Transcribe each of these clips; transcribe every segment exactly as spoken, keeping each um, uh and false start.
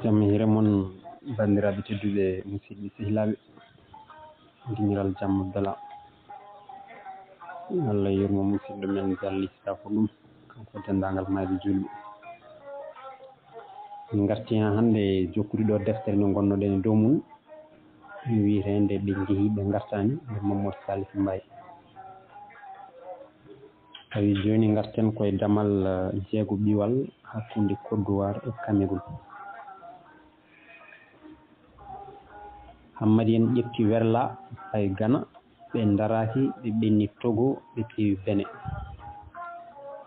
Jam e hiire mon, banndiraaɓe tedduɓe, musidɓe sehilaaɓe. Giñiral jam Abdallah. Allah yurmo musidɗo men Jalli Safo ɗum, kanko denndaangal maayɓe julɓe. Min ngarti haa hannde jokkude ɗo deftere nde ngonnoɗen e dow mum, wiyeteende Ɓe njehi ɓe ngartaani, nde Mamadou Salif Mbaye. Tawi jooni ngarten koye damal, eh, jeego ɓiwal hakkunde Kodduwaar e Cameroun. Hammadi en ƴetti Werla, fayi Gana, ɓe ndaraaki, ɓe ɓenni Togo, ɓe peewi Bene.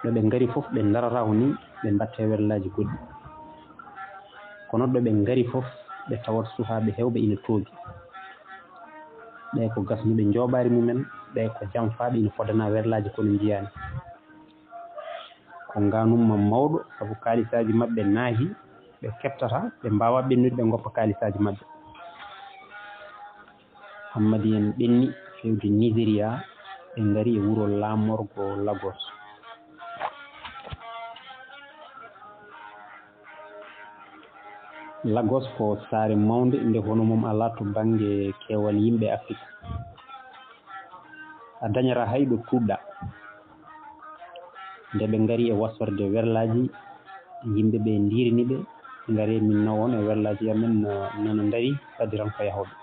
Ɗo ɓe ngari fof, ɓe ndarata ko ni, ɓe mbatte werlaaji goɗɗi. Kono ɗo ɓe ngari fof, ɓe tawat suhaaɓe heewɓe ina toogi. Ɓe ko gasnuɓe njooɓaari mumen, ɓe ko jamfaaɓe ina fodana werlaaji kono njiyaani. Ko ngaanumma mawɗo, sabu kaalisaaji maɓɓe naahi, ɓe keɓtata, ɓe mbaawaa ɓennude, ɓe ngoppa kaalisaaji maɓɓe. Hammadi en ɓenni feewde Nigeria, ɓe ngari e wuro laamorgo Lagos. Lagos ko saare mawnde nde hono mum alaa to bannge keewal yimɓe Afrik. A dañataa hay ɗo tuuɗɗaa. Nde ɓe ngari e wasorde werlaaji, yimɓe ɓe ndiirini ɓe, "Ngaree min nawa on e werlaaji amen, nana ndarii, ɓadiran ko yahooɓe."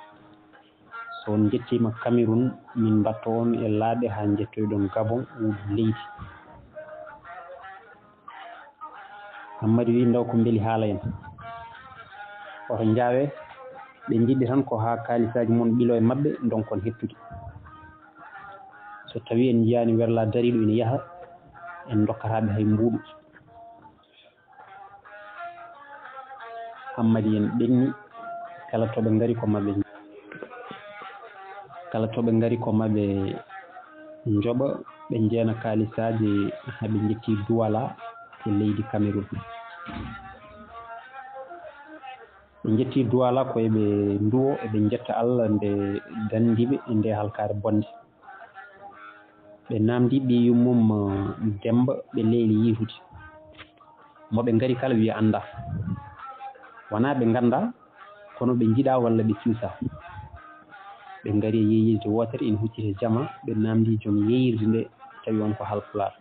So on njettiima Cameroun, min mbatta on e laaɗe haa njettoyɗon Gabon, wuudu leydi. Hammadi wiyi, "Ndaw ko mbeli haala en. Oto njaawe, ɓe njiɗi tan ko haa kaalisaaji mon ɓilo e maɓɓe, ndonkon heɓtude. So tawii en njiyaani werlaa dariiɗo ina yaha, en ndokkataa ɓe hay mbuuɗu." Hammadi en ɓenni, kala to ɓe ngari ko maɓɓe, kala to ɓe ngari ko maɓɓe njoɓa, ɓe njeena kaalisaaji haa ɓe njetti Duwala to leydi Cameroun. Ɓe njetti Duwala ko eɓe nduwo, eɓe njetta Allah nde danndi ɓe e nde halkaare bonnde. Ɓe naamndi ɓii yummum, eh, Demmba, ɓe leeli yiitude. Mo ɓe ngari kala wiya anndaa. Wonaa ɓe nganndaa, kono ɓe njiɗaa walla ɓe cuusaa. Ɓe ngari e yeeyirde wootere ina hucciti e jama, ɓe naamndi joom yeeyirde nde, tawi on ko Haalpulaar.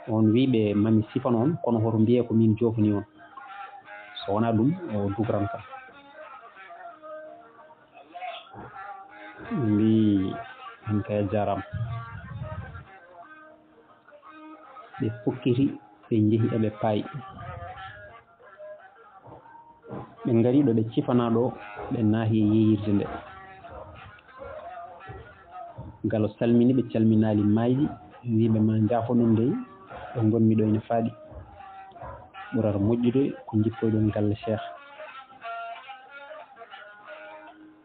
On wiyi ɓe, "Mami sifan on, kono hoto mbiyee ko min joofani on. So wonaa ɗum, o dugoran kam." Mbi, "An kay a jaaraama." Ɓe pukkiti, ɓe njehi eɓe paayi. Ɓe ngari ɗo ɓe cifanaa ɗo, ɓe naahi e yeeyirde nde. Galo salmini ɓe, calminaali maayɗi, wii ɓe, "Ma njaafoɗon dey, ɗo ngonmi ɗo ina faaɗi. Ɓurata moƴƴude ko njippoyɗon galle Cheikh."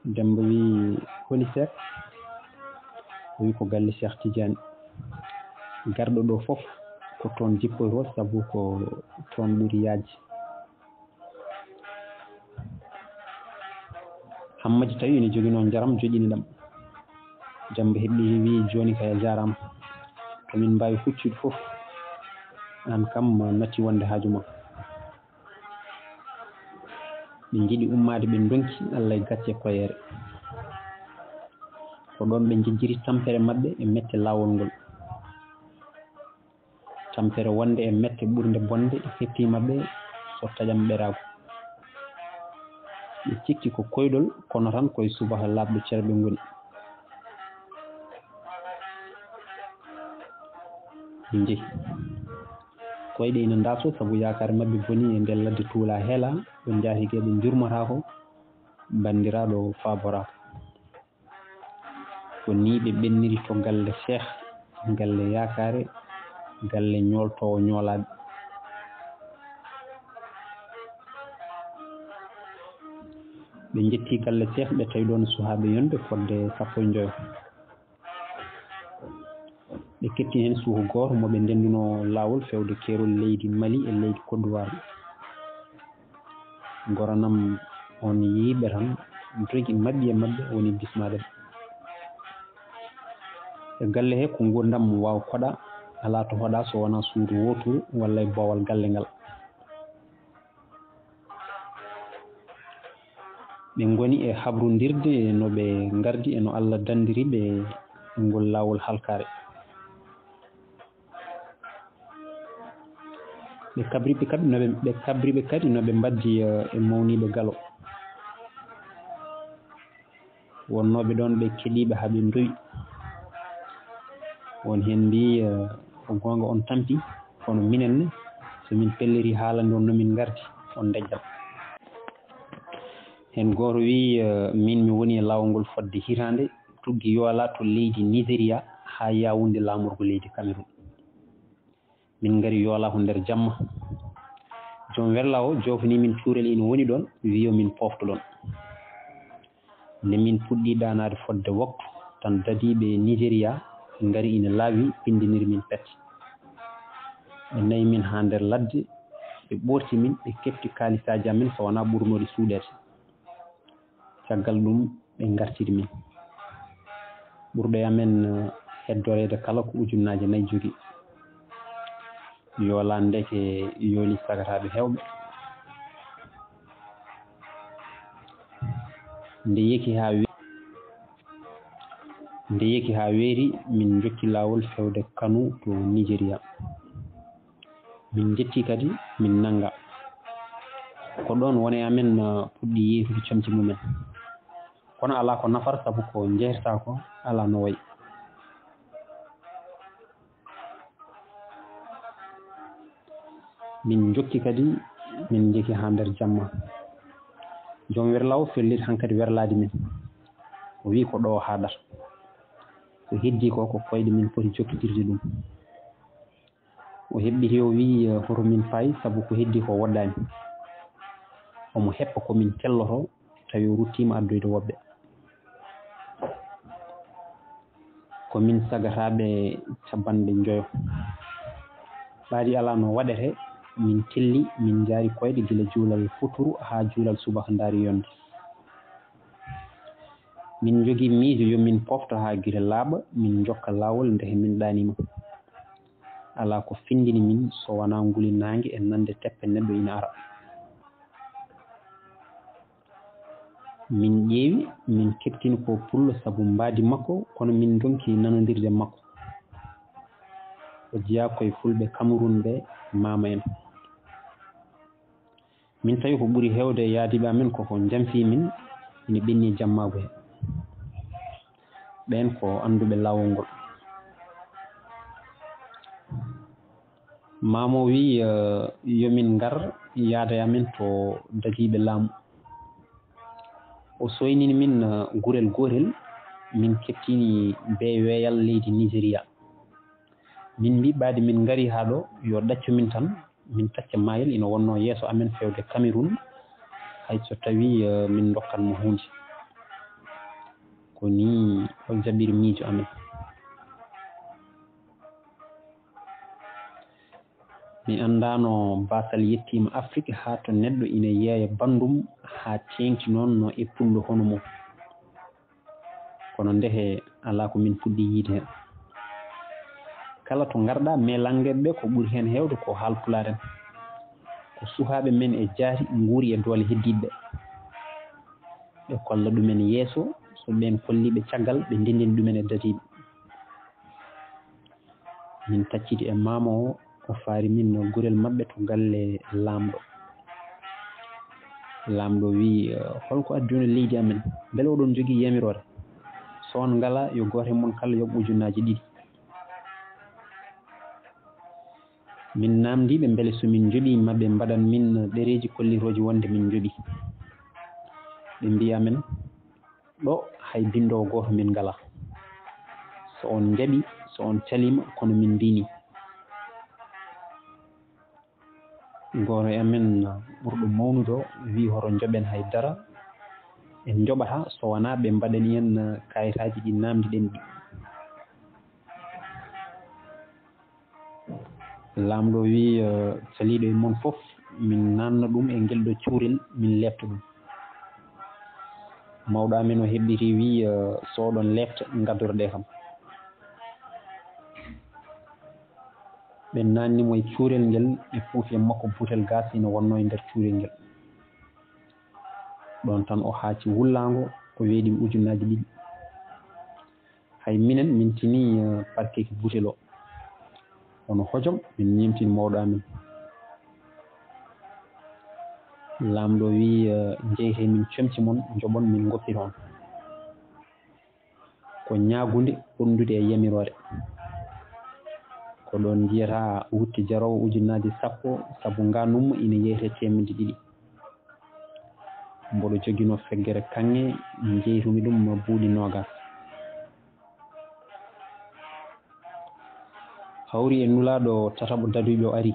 Demmba wii, "Holi Seek?" O wii, "Ko galle Cheikh Tidiane. Garɗo ɗo fof ko toon jippoytoo, sabu ko toon ɓuri yaajde." Hammadi tawi ina joginoo njaram joƴƴini ɗam. Demmba heɓɓi wii, "Jooni kay a jaaraama. To min mbaawi huccude fof, aan kam ma natti wonde haaju ma." Ɓe njiɗi ummaade, ɓe ndonki Allah e gacce koyeere. Ko ɗoon ɓe njejjiri tampere maɓɓe e mette laawol ngol. Tampere wonde e mette ɓurnde bonde heɓtiima ɓe so taƴam ɓeraagu. Ɓe cikki ko koyɗol, kono tan koye subaka laaɓɗo cer ɓe ngoni. Ɓe njehi. Koyɗe ina ndaasoo sabu yaakaare maɓɓe boni e ndee ladde tuulaa heelaa, ɓe njaatigi ɓe njurmotaako, banndiraaɗo faaboraako. Ko nii ɓe ɓenniri to galle Cheikh, galle yaakaare, galle ñooltoowo ñoolaaɓe. Ɓe njetti galle Cheikh, ɓe tawi ɗoon suhaaɓe yonɓe fodde sappo e njoyo. Ɓe keɓti heen suuhu gooto mo ɓe ndenndunoo laawol feewde keerol leydi Mali e leydi Kodduwaar. Goranam on yii ɓe tan, dogi maɓɓi e maɓɓe, woni bismaade ɓe. E galle he ko nguurndam waaw koɗa, alaa to hoɗa so wonaa suudu wooturu walla e boowal galle ngal. Ɓe ngoni e habrondirde no ɓe ngardi e no Allah danndiri ɓe e ngol laawol halkaare. Ɓe kabri ɓe kadi no ɓe, ɓe kabri ɓe kadi no ɓe mbaddi, eh, e mawniiɓe Galo. Wonnooɓe ɗoon ɓe keɗiiɓe haa ɓe ndowi. Won heen mbiyi, eh, ko goonga on tampi, kono minen ne, so min pelliri haalande on no min ngardi, on ndejjat. Heen gooto wiyi, eh, miin mi woni e laawol ngol fodde hitaande, tuggi Yoola to leydi Nigeria haa Yaoundé laamorgo leydi Cameroun. Min ngari Yoola ko nder jamma. Joom werla o joofni min cuurel ina woni ɗoon, wiyi yo min poofto ɗoon. Nde min puɗɗi ɗaanaade fodde waktu, tan dadiiɓe Nigeria ngari ina laawi, pinndiniri min pet. Ɓe nayi min haa nder ladde, ɓe ɓoorti min, ɓe keɓti kaalisaaji amen so wonaa ɓurnooɗi suuɗeede. Caggal ɗum, ɓe ngartiri min. Ɓurɗo e amen, eh, heddoreede kala ko ujunnaaje nayi jogii. Yoola ndeke yooli sagataaɓe heewɓe. Nde yeki haa we-, nde yeki haa weeri, min njokki laawol fewde Kano to Nigeria. Min njetti kadi, min nannga. Ko ɗoon won e amen, uh, puɗɗi yeeytude comci mumen. Kono alaa ko nafata, sabu ko njeyrta ko alaa no wayi. Min njokki kadi, min njeki haa nder jamma. Joom werla o fellit hankadi werlaade min. O wiyi ko ɗo o haaɗata. Ko heddii ko, ko koyɗe min poti jokkitirde ɗum. O heɓɓiti, o wiyi, eh, hoto min paay, sabu ko heddii ko woddaani. Omo heppa ko min kelloto, tawi o ruttiima addoyde woɓɓe. Ko min sagataaɓe capanɗe njoyo. Ɓaadi alaa no waɗete, min telli, min njaari koyɗe gila juulal futuru haa juulal subaka ndaari yonde. Min njogii miijo yo min pofto haa gite laaɓa, min njokka laawol, ndeke min ɗaaniima. Alaa ko findini min so wonaa nguli naange e nande teppe neɗɗo ina ara. Min ƴeewi, min keɓtini ko pullo sabu mbaadi makko, kono min ndonki nanondirde makko. O jeyaa ko e fulɓe Cameroun ɓe, maama en. Min tawi ko ɓuri heewde e yaadiiɓe amen ko ko njamfii min, ina ɓenni e jammaagu he. Ɓeen ko annduɓe laawol ngol. Maamo wiyi, eh, yo min ngar yaada e amen to dadiiɓe laamu. O soynini min, eh, gurel gootel, min keɓtini bee weeyal leydi Nigeria. Min mbi ɓaade min ngari haa ɗo, yo ɗaccu min tan, min tacca maayel ina wonnoo yeeso amen fewde Cameroun, hay so tawii, eh, min ndokkan mo huunde. Ko nii o jaɓiri miijo amen. Mi anndaano baasal yettiima Afrik haa to neɗɗo ina yeeya banndum haa teeŋti noon no e pullo hono mum. Kono ndeke alaa ko min puɗɗi yiide heen. Kala to ngarɗaa, mais lanngeeɓe ɓe ko ɓuri heen heewde ko Haalpulaar en. Ko sukaaɓe men e jaati nguuri e doole heddiiɓe ɓe. Ɓe kolla ɗumen yeeso, so ɓeen kollii ɓe caggal, ɓe ndenndina ɗumen e dadiiɓe. Min tacciti e maama o, o faari min no gurel maɓɓe to galle laamɗo. Laamɗo wiyi, eh, "Hol ko addi on e leydi amen? Mbele oɗon njogii yamiroore? So on ngalaa, yo gooto e mon kala yoɓ ujunnaaje ɗiɗi." Min naamndii ɓe mbele so min njoɓii, ma ɓe mbaɗan min ɗereeji kollirooji wonde min njoɓii. Ɓe mbiyi amen, "Ɗo hay binndoowo gooto min ngalaa. So on njaɓii, so on caliima, kono min mbiyi nii." Gooto e amen ɓurɗo mawnude o wiyi, "Hoto njoɓen hay dara. En njoɓataa so wonaa ɓe mbaɗani en kayitaaji ɗi naamndiɗen ɗi." Laamɗo wiyi, eh, "Caliiɗo e mon fof, min naanna ɗum e ngel ɗo cuurel, min leepta ɗum." Mawɗo amen o heɓɓiti wiyi, eh, "So oɗon leepta, ngaddorɗe kam." Ɓe naanni mo e cuurel ngel, ɓe puufi e makko butel gaas ina wonnoo e nder cuurel ngel. Ɗoon tan o haaci wullaango, o weeɗi mi ujunnaaji ɗiɗi. Hay minen, min tini, eh, parkeki butel o. Kono hojom, min ñeemtini mawɗo amen. Laamɗo wii, eh, "Njeyte min comci mon, njoɓon min ngoppira on." Ko ñaagunde wondude e yamiroore. Ko ɗoon njiyata wutte jaroowo ujunnaaji sappo sabu ngaanumma ina yeeyta teemedde ɗiɗi. Mboɗo joginoo feggere kaŋŋe, njeytumi ɗum buuɗi noogaas. Hawri e nulaaɗo tataɓo daduuɓe o ari.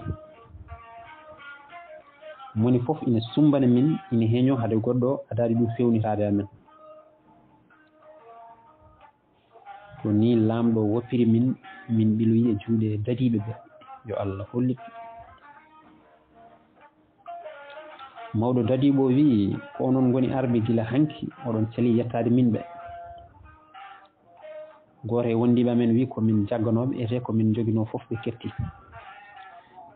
Moni fof ina sumbana min, ina heñoo hade goɗɗo adaade ɗum fewnitaade amen. Ko nii Laamɗo woppiri min, min ɓiloyi e juuɗe dadiiɓe ɓe, yo Allah hollit ɓe. Mawɗo dadiiɓo o wi'i, "Ko onon ngoni arɓe gila hanki, oɗon calii yettaade min ɓe." Gooto e wondiiɓe amen wi'i, "Ko min jagganooɓe, etee ko min njoginoo fof ɓe keɓti."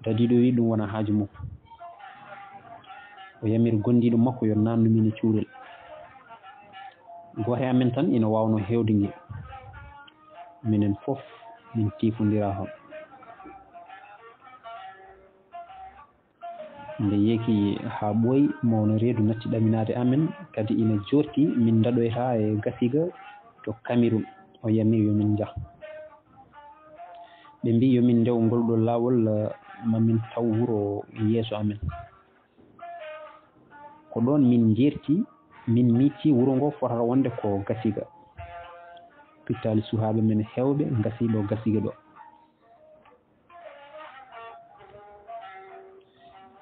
Dadiiɗo wi'i, "Ɗum wonaa haaju mum." O yamiri gondiiɗo makko yo naannu min e cuurel. Gooto e amen tan ina waawnoo heewde nge. Minen fof min tiifondiraa toon. Nde yeeki haa ɓooyi, mawɗo reedu natti ɗaminaade amen, kadi ina joorti min ndaɗoyta e gasiga to Cameroun. O yamiri yo min njah. Ɓe mbii yo min ndew ngol ɗo laawol, eh, ma min taw wuro yeeso amen. Ko ɗoon min njeerti, min miijti wuro ngo fotata wonde ko gasiga. Pittaali suhaaɓe men heewɓe ngasii ɗo gasiga ɗo.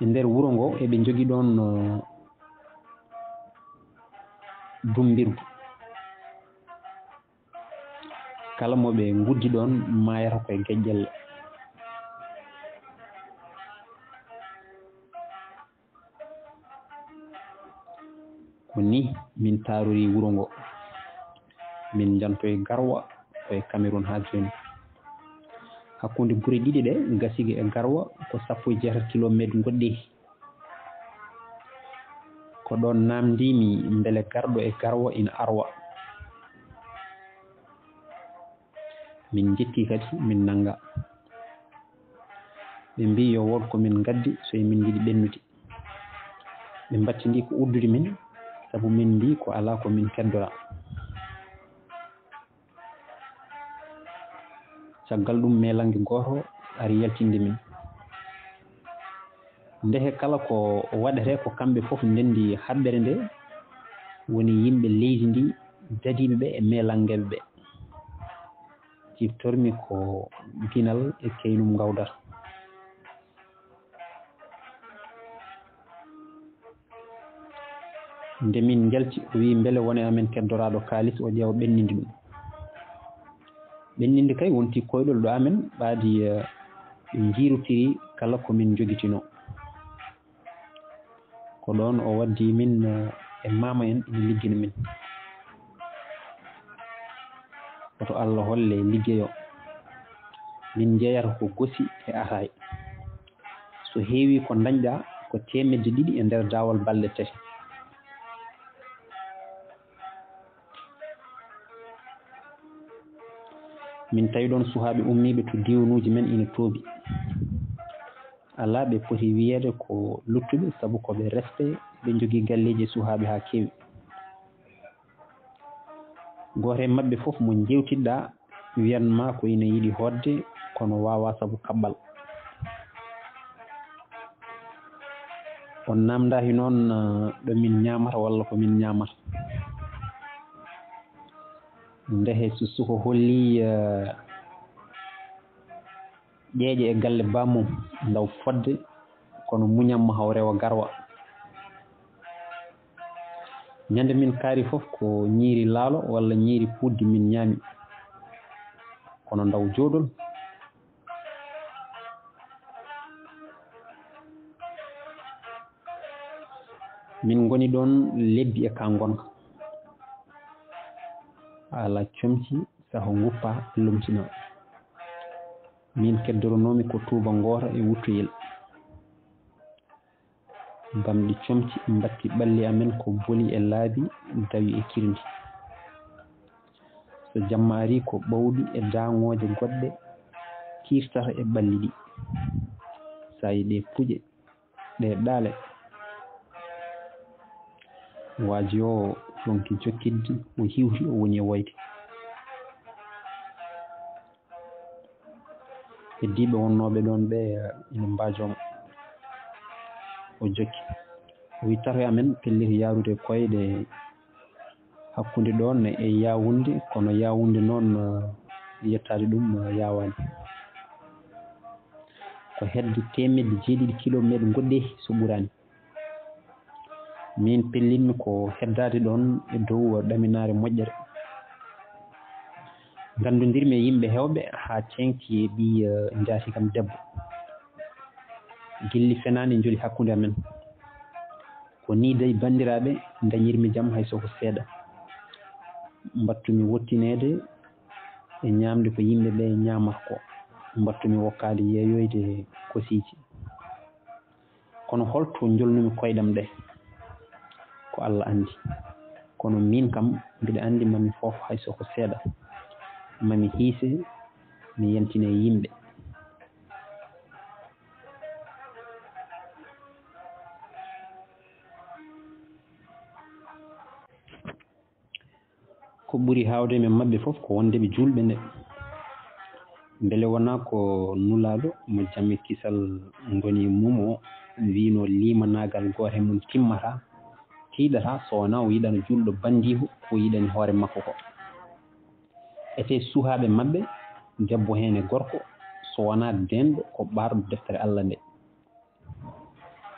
E nder wuro ngo, eɓe njogi ɗoon, eh, dummbirgu. Kala mo ɓe nguddi ɗoon, maayata ko e geƴƴelle. Ko nii min taarori wuro ngo. Min njantoyi Garoua ko e Cameroun haa jooni. Hakkunde gure ɗiɗi ɗe, Gasiga e Garoua, ko sappo e jeetati kilomeeter ngoɗɗeeki. Ko ɗoon naamndiimi mbele garɗo e Garoua ina arwa. Min njetti kadi, min nannga. Ɓe mbii yo wood ko min ngaddi so e min njiɗi ɓennude. Ɓe mbattindii ko uddude min, sabu min mbii ko alaa ko min keddoraa. Caggal ɗum, meelannge gooto ari yaltinde min. Ndeke kala ko waɗetee ko kamɓe fof ndenndi haɓɓere nde, woni yimɓe leydi ndi, dadiiɓe ɓe e meelanngeeɓe ɓe. Ciftormi ko Ginal e Keynum ngawdata. Nde min njalti, o wiyi mbele won e amen keddoraaɗo kaalis, o ƴeewa ɓennindi ɗum. Ɓennindi kay wonti koyɗol ɗo amen, ɓaadi, eh, ɓe njiirotiri kala ko min njogitinoo. Ko ɗoon o waddi min, eh, e maama en ina liggina min. Woto Allah holle liggeyo. Min njeyata ko gosi e ataay. So heewi ko ndañɗa ko teemedde ɗiɗi e nder daawal balɗe tati. Min tawi ɗoon suhaaɓe ummiiɓe to diiwanuuji men ina toobi. Alaa ɓe poti wiyeede ko luttuɓe, sabu ko ɓe resɓe, ɓe njogii galleeji e suhaaɓe haa keewi. Gooto e maɓɓe fof mo njeewtitɗaa wiyan ma ko ina yiɗi hootde, kono waawaa sabu kaɓɓal. On naamndaaki noon, eh, ɗo min ñaamata walla ko min ñaamata. Ndeke so suka hollii, eh, ƴeeƴe e galle bammum, ndaw fodde, kono muñan mo haw rewa garwa. Ñande min kaari fof ko ñiiri laalo walla ñiiri puɗdi min ñaami. Kono ndaw jooɗol. Min ngoni ɗoon lebbi e ka ngonka. Alaa comci, saho nguppa, lomtina. Min keddoronoomi ko tuuba ngoota e wuttoyel. Bamɗi comci mbatti ɓalli amen ko boli e laabi, dawi e kirndi. So jamma arii ko ɓawli e daaŋooje goɗɗe kiirtata e ɓalli ɗi. Saa'i ɗee puƴe, ɗee ɗaale, waaji o ronki jokkitde, o hiwti, o woni e woyde. Heddiiɓe wonnooɓe ɗoon ɓee ina mbaajomo. O jokki, o wi, "Tato e amen pelliti yaarude koyɗe hakkunde ɗoon e Yaawunde, kono Yaawunde noon, yettaade ɗum yaawaani. Ko hedde teemedde jeeɗiɗi kilomeeter ngoɗɗehi so ɓuraani. Miin pellinmi ko heddaade ɗoon e dow ɗaminaare moƴƴere. Nganndondirmi e yimɓe heewɓe haa ceeŋti e ɓiy, eh, njaati kam debbo. Gilli fenaani njoli hakkunde amen. Ko nii dey, banndiraaɓe, ndañirmi jam hay so ko seeɗa. Mbaɗtumi wottineede e ñaamde ko yimɓe ɓee ñaamata ko. Mbaɗtumi wokkaade yeeyoyde kosiiji. Kono holto njolnumi koyɗam ɗe? Ko Alla anndi. Kono miin kam, mbiɗa anndi mami fof hay so ko seeɗa. Mami hiise, mi yantina e yimɓe." Ko ɓuri haawde men maɓɓe fof ko wonde ɓe juulɓe nde. Mbele wonaa ko Nulaaɗo mo jam e kisal ngoni e mum o wiynoo, limanaagal gooto e mum timmataa, tiiɗataa so wonaa o yiɗano juulɗo banndiiko ko yiɗani hoore makko ko. Etee suhaaɓe maɓɓe, debbo heen e gorko, so wonaa deenɗo ko ɓaarɗo deftere Alla nde.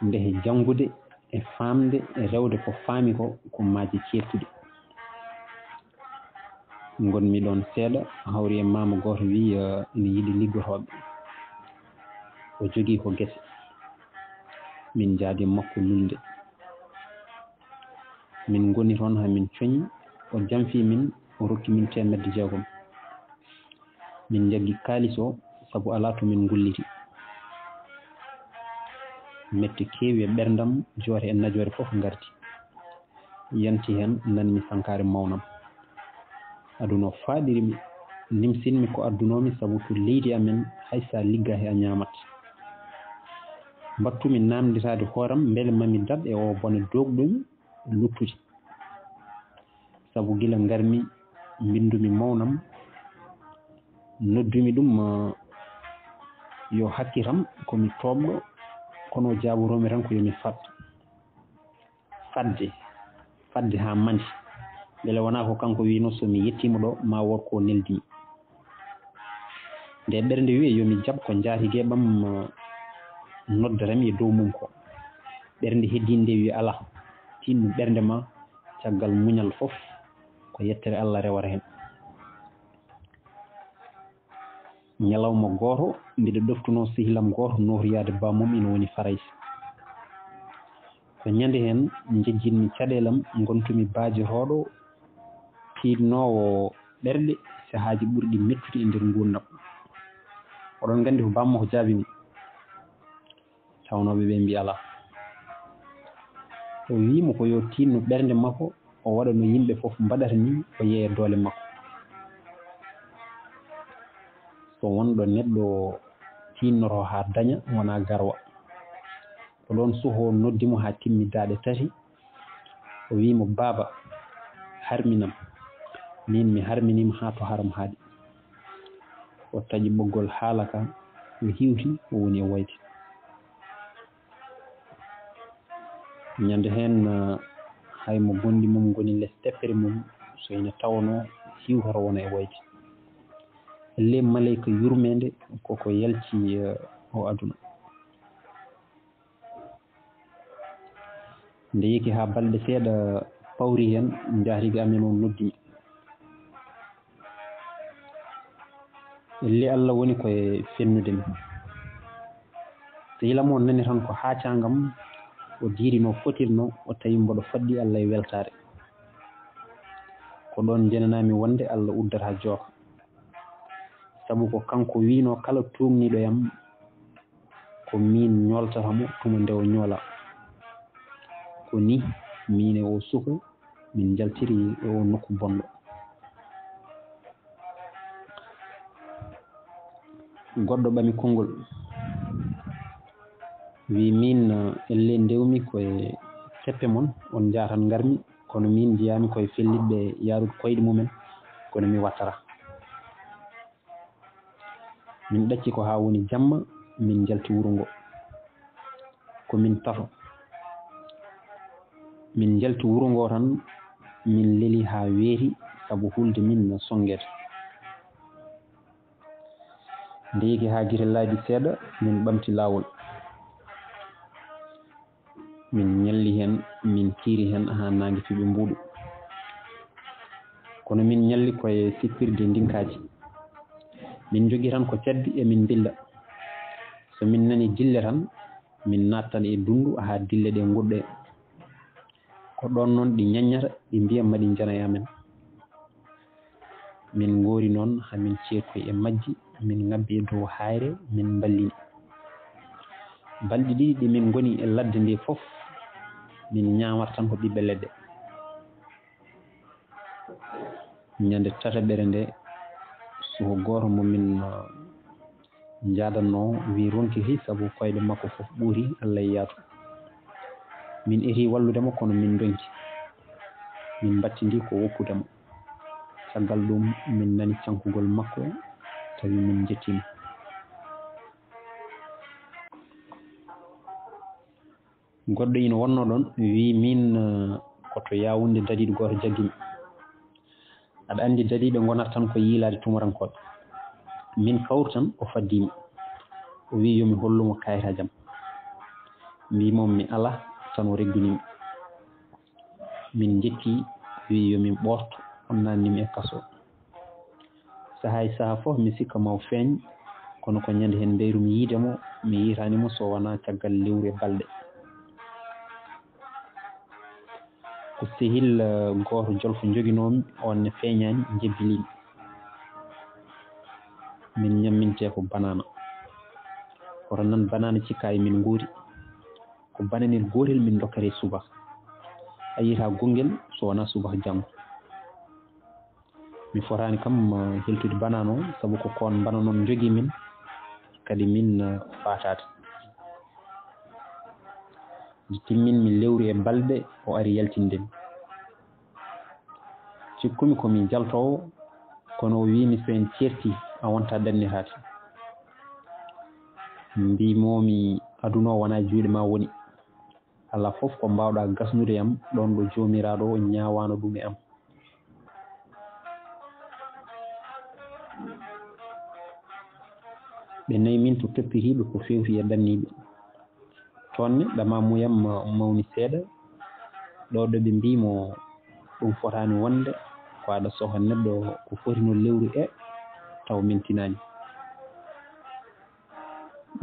Nde he janngude e faamde e rewde ko faami ko, ko maaje ceertuɗe. Ngonmi ɗoon seeɗa, hawri e maama gooto wiyi, eh, ina yiɗi liggotooɓe. O jogii ko gese. Min njaadi e makko lulnde. Min ngoni toon haa min coñi, o jamfii min, o rokki min teemedde jeegom. Min njaggi kaalis o, sabu alaa to min ngulliri. Mette keewi e ɓerndam, joote e najoore fof ngarti. Yanti heen, nanmi sankaare mawnam. Aduna o faaɗiri mi, nimsin mi ko addunoo mi, sabu to leydi amen, hay so a liggaaki a ñaamat. Mbaɗtumi naamnditaade hooram, mbele mami daɗ e oo bone doogɗo mi luttude. Sabu gila ngarmi, mbinndumi mawnam, noddumi ɗum, eh, yo hakkitam, ko mi tooɓɗo, kono o jaaboroomi tan ko yo mi faɗ. Faɗde, faɗde haa mandi. Mbele wonaa ko kanko wiynoo, so mi yettiima ɗo, ma wood ko o neldi mi. Nde ɓernde wiyi yo mi jaɓ ko njaatige ɓam, eh, noddata mi e dow mum ko. Ɓernde heddiinde nde wiyi alaa, tinnu ɓernde ma, caggal muñal fof ko yettere Alla rewata heen. Ñalawma gooto, mbiɗa ɗoftunoo sehil am gooto nootoyaade bammum ina woni Farayse. Ko ñande heen njejjitmi caɗeele am, ngontumi baajorooɗo, tiiɗnoowo ɓerɗe sahaaji ɓurɗi mettude e nder nguurndam. Oɗon nganndi ko bammakko jaabi mo. Tawnooɓe ɓee mbiyi alaa. O wiyi mo ko yo tiinno ɓernde makko, o waɗa no yimɓe fof mbaɗata ni, o yeeya doole makko. So wonɗo neɗɗo tiinnoto haa daña, wonaa garwa. Ko ɗoon suhoo noddi mo haa timmi daaɗe tati. O wiyi mo, "Baaba, harminam." Miin mi harminii mo haa to haram haaɗi. O taƴi ɓoggol haala ka, o hiwti, o woni e woyde. Ñande heen, eh, hay mo gonɗi mum ngoni les teppere mum, so ina tawnoo hiwtoto wona e woyde. Ellee maleyka yurmeende koko yalci, eh, o aduna. Nde yehi haa balɗe seeɗa pawri heen, njaatigi amen o noddi mi. Ellee Alla woni ko e fennude mi. Sehil am o nani tan ko haacaangam, o diiri no fotirno, o tawi mboɗo faɗɗi Alla e weltaare. Ko ɗoon njenanaa mi wonde Alla uddata jooka. Sabu ko kanko wiynoo kala tuugniiɗo yam, ko miin ñooltata mo tuma nde o ñoola. Ko ni miin e oo suka min njaltiri e oo nokku bonɗo. Goɗɗo ɓami konngol, wi miin, ellee ndewmi ko e teppe mon, on njaha tan ngarmi, kono miin njiyaami ko e fellitɓe yaarude koyɗe mumen, kono mi wattata. Min ɗacci ko haa woni jamma, min njalti wuro ngo. Ko min tato. Min njalti wuro ngo tan, min leli haa weeti, sabu hulde min no sonngeede. Nde yeki haa gite laaɓi seeɗa, min ɓamti laawol. Min ñalli heen, min kiiri heen haa naange fiɓi mbuuɗu. Kono min ñalli ko e sippirde ndinkaaji. Min njogi tan ko cabbi e min mbilla. So min nani dille tan, min naattan e dunndu haa dille ɗe ngoɗɗee. Ko ɗoon noon ɗi ñaññata, ɗi mbiya ma ɗi njanoya men. Min ngoori noon haa min ceertoyi e majji, min ngabbi e dow haayre, min mballini. Balɗe ɗiɗi ɗe min ngoni e ladde nde fof, min ñaamata tan ko ɓiɓɓe leɗɗe. Ñande tataɓere nde, suka gooto mo min, uh, njaadanno wi ronki hi sabu koyɗe makko fof ɓuuri Allah e yaatu. Min eti wallude mo kono min ndonki. Min mbattindi ko woppude mo. Caggal ɗum min nani cankugol makko tawi min njettiima. Goɗɗo ina wonnoo ɗoon, wi miin, eh, ko to Yaawunde dadiiɗo gooto jaggimi. Aɗa anndi dadiiɓe ngonata tan ko yiilaade tumarankooɓe. Min kawru tan o faddii mi. O wi yo mi hollu mo kayitaaji am. Mbii mo mi alaa, tan o regguni mi. Min njetti, wi yo min ɓoorto, o naatni mi e kaso. Sahaa e sahaa fof mi sikka ma o feeñ, kono ko ñande heen mbeyrumi yiide mo, mi yiitaani mo so wonaa caggal lewru e balɗe. Ko sehil, eh, gooto jolfo njoginoomi, oon ne feeñaani, njebbilii mi. Min ñammintee ko banaana. Hoto nan banaana cikka e min ngoori. Ko bananel gootel min ndokkata e subaka. A yiita gonngel so wonaa subaka janngo. Mi fotaani kam, eh, heltude banaana o, sabu ko koon mbana noon njogii min, kadi min, eh, faataade. Nde timmin mi lewru e balɗe, o ari yaltinde mi. Cikkumi ko mi jaltoowo, kono o wii mi so en ceertii, a wontaa ɗanniraade. Mbii mo mi aduna o wonaa juuɗe ma woni. Alaa fof ko mbaawɗaa gasnude yam ɗoon ɗo Joomiraaɗo o ñaawaano ɗum e am. Ɓe nayi min to toppitiiɓe ko feewti e ɗanniiɓe. Toon ne ɗamaamuya am mawni seeɗa, ɗo ɗo ɓe mbii mo ɗum fotaani wonde, ko aɗa soha neɗɗo ko foti no lewru e taw min tinaani.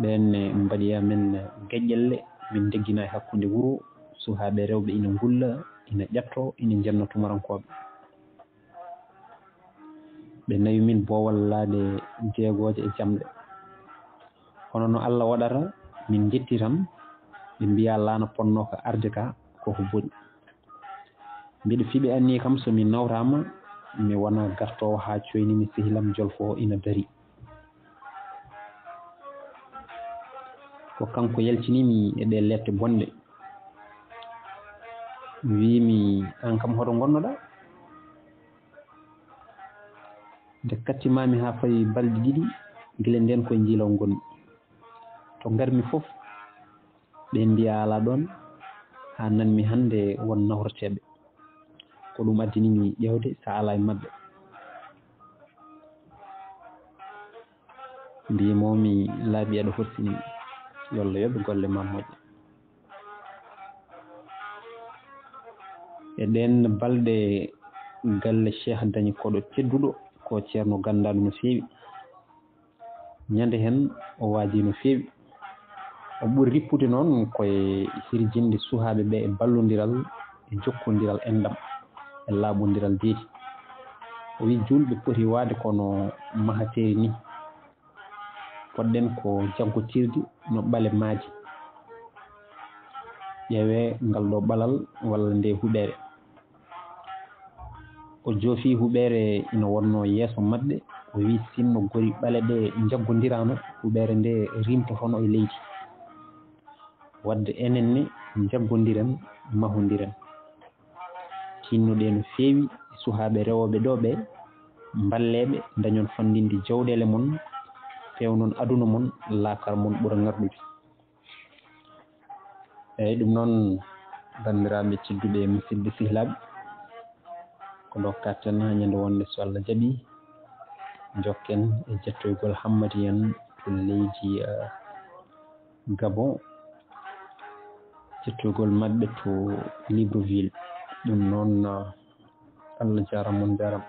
Ɓeen ne mbaɗi amen geƴƴelle, min ndeggina e hakkunde wuro, suhaaɓe rewɓe ina ngulla, ina ƴatto, ina njenna tumarankooɓe. Ɓe nawi min boowal laaɗe jeegooje e jamɗe. Kono no Allah waɗata, min njetti tan, ɓe mbiya laana ponnooka arde ka, koko boni. Mbiɗo fiɓe anniye kam, so mi nawtaama, mi wona gartoowo haa coyni mi sehilam jolfo o ina darii. Ko kanko yaltini mi e ɗee lette bonɗe. Wii mi, "Aan kam, hoto ngonnoɗaa?" Nde kattimaami haa fawi balɗe ɗiɗi, gila ndeen koye njiilaw ngonmi. To ngarmi fof, ɓe mbiya alaa ɗoon, haa nanmi hannde won nawreteeɓe. Ko ɗum addini mi ƴeewde so a alaa e maɓɓe. Mbii mo mi laaɓi aɗa horsini, yo Allah yoɓ golle ma moƴƴa. E ɗeen balɗe galle Cheikh dañi koɗo tedduɗo, ko ceerno ganndaɗo no feewi. Ñande heen o waajii no feewi. O ɓuri rippude noon ko e hirjinde suhaaɓe ɓe e ballondiral, e jokkondiral enɗam, e laaɓondiral deedi. O wii juulɓe poti waade ko no mahateeri ni. Poɗɗen ko jaggotirde no ɓale maaji. Ƴeewee ngal ɗoo ɓalal walla ndee huɓeere. O joofi huɓeere ina wonnoo yeeso maɓɓe, o wi, "Sinno gori ɓale ɗe njaggondiraano, huɓeere nde rimtotono e leydi. Wadde enen ne njaggondiren, mahondiren." Tinno-ɗee no feewi, suhaaɓe rewooɓe ɗoo ɓe, mballee ɓe, ndañon fanndinde jawɗeele mon, peewnon aduna mon, laakara mon ɓura ŋarɗude. Eeyi, ɗum noon, banndiraaɓe tedduɓe e musidɓe sehilaaɓe, ko ɗo katten haa ñande wonde, so Allah jaɓi, njokken e jettoygol Hammadi en to leydi, eh, Gabon, jettoygol maɓɓe to Libreville. Ɗum noon, eh, Allah jaaraama, on njaaraama.